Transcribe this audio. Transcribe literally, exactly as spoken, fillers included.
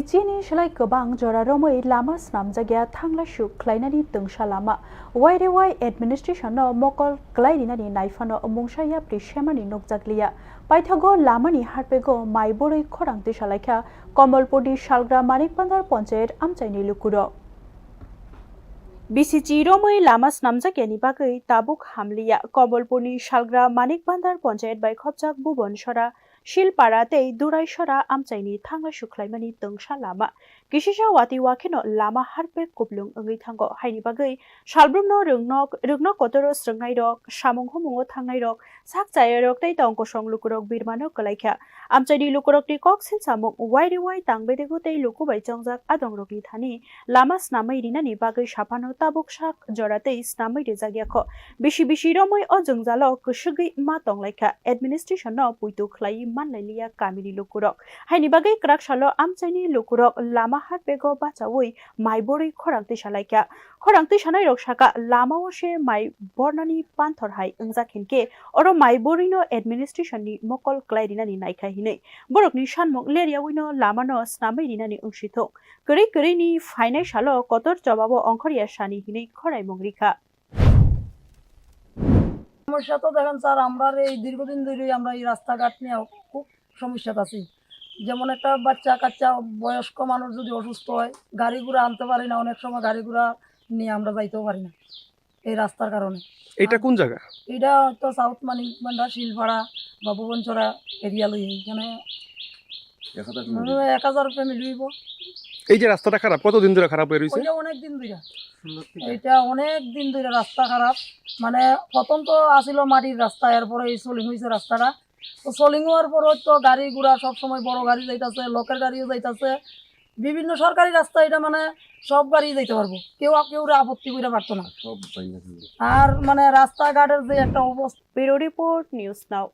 Chini selai kwbang jora romwi lama snamjakya thangla suk khlainani twngsa lama. Y R Y administration no mokol kwlai rinani naiphano mungsa yapri semani nukjakliya. Paithago lamani harpego mai borwi khorang tisa laikha Komolpurni salgra Manik Bandar Ponchayat amchaini lukurok. Bisi chiromwi lama snamjakyani bagwi tabuk hamliya. Komolpurni salgra Manik Bandar Ponchayat bai khopjak Bubon Sora, Silpara tei Durai Sora amchaini thangla sukhlaimani twngsa lama. Kisisa wati wakheno lama harpek kuplung wngwi thango. Haini bagwi salbrumno rwngnok, rwngno kotoro srwngnairok, samung humungo thangnairok, sak chayairok tei tong kosong lukurok birmano kwlaikha. Amchaini lukurokni kok silsamung Y R Y tangbedego tei luku bai chongjak adongrokni thani lama snamwi rinani bagwi saphano tabuk sak jora tei snamwi rijakyakho. Bisi bisi romwi o jwngjalo kwswgwi ma tonglaikha. Administration no puitu khlaiwi manlailiya kamini lukurok. Haini bagwi kwraksalo amchaini lukurok lama harpego bachaui mai borwi khorang tisa laikha. Khorang tisanairok saka, lamao se mai bornani panthor hai wngjak hinkhe oro mai borwino administration ni mokol kwlai rinani naikha hinwi. Borokni sanmung leryaui no lamano snamwi rinani wngsithung. Kwrwi kwrwini phainai salo kotor chobabo ongkhorya sani hinwi khoraimung rikha. সমস্যা তো দেখেন স্যার, আমরা এই দীর্ঘদিন ধরে আমরা এই রাস্তাঘাট নিয়ে খুব সমস্যাতে আছি। যেমন একটা বাচ্চা কাচ্চা বয়স্ক মানুষ যদি অসুস্থ হয়, গাড়ি ঘোড়া আনতে পারি না, অনেক সময় গাড়ি ঘোড়া নিয়ে আমরা যাইতেও পারি না এই রাস্তার কারণে। এটা কোন জায়গা? এটা হয়তো সাউথ মানিক ভান্ডার, শিলপাড়া বা ভুবনচরা এরিয়া লই এখানে এক হাজার ফ্যামিলি। এক হাজার ফ্যামিলি হইব। এই যে রাস্তাটা খারাপ, কতদিন ধরে খারাপ হয়ে রয়েছে? ওইটা অনেক দিন ধরে। এটা অনেক দিন ধরে রাস্তা খারাপ। মানে প্রথম তো আসিল মাটির রাস্তা, এরপরে এই সলিং হয়েছে রাস্তাটা। তো সলিং হওয়ার পর তো গাড়ি ঘোড়া সব সময় বড় গাড়ি যাইতাছে, লোকের গাড়িও যাইতাছে, বিভিন্ন সরকারি রাস্তা, এটা মানে সব গাড়ি যাইতে পারবো, কেউ কেউ আপত্তি করে পারতো না। আর মানে রাস্তাঘাটের যে একটা অবস্থা। Bureau Report, News Now.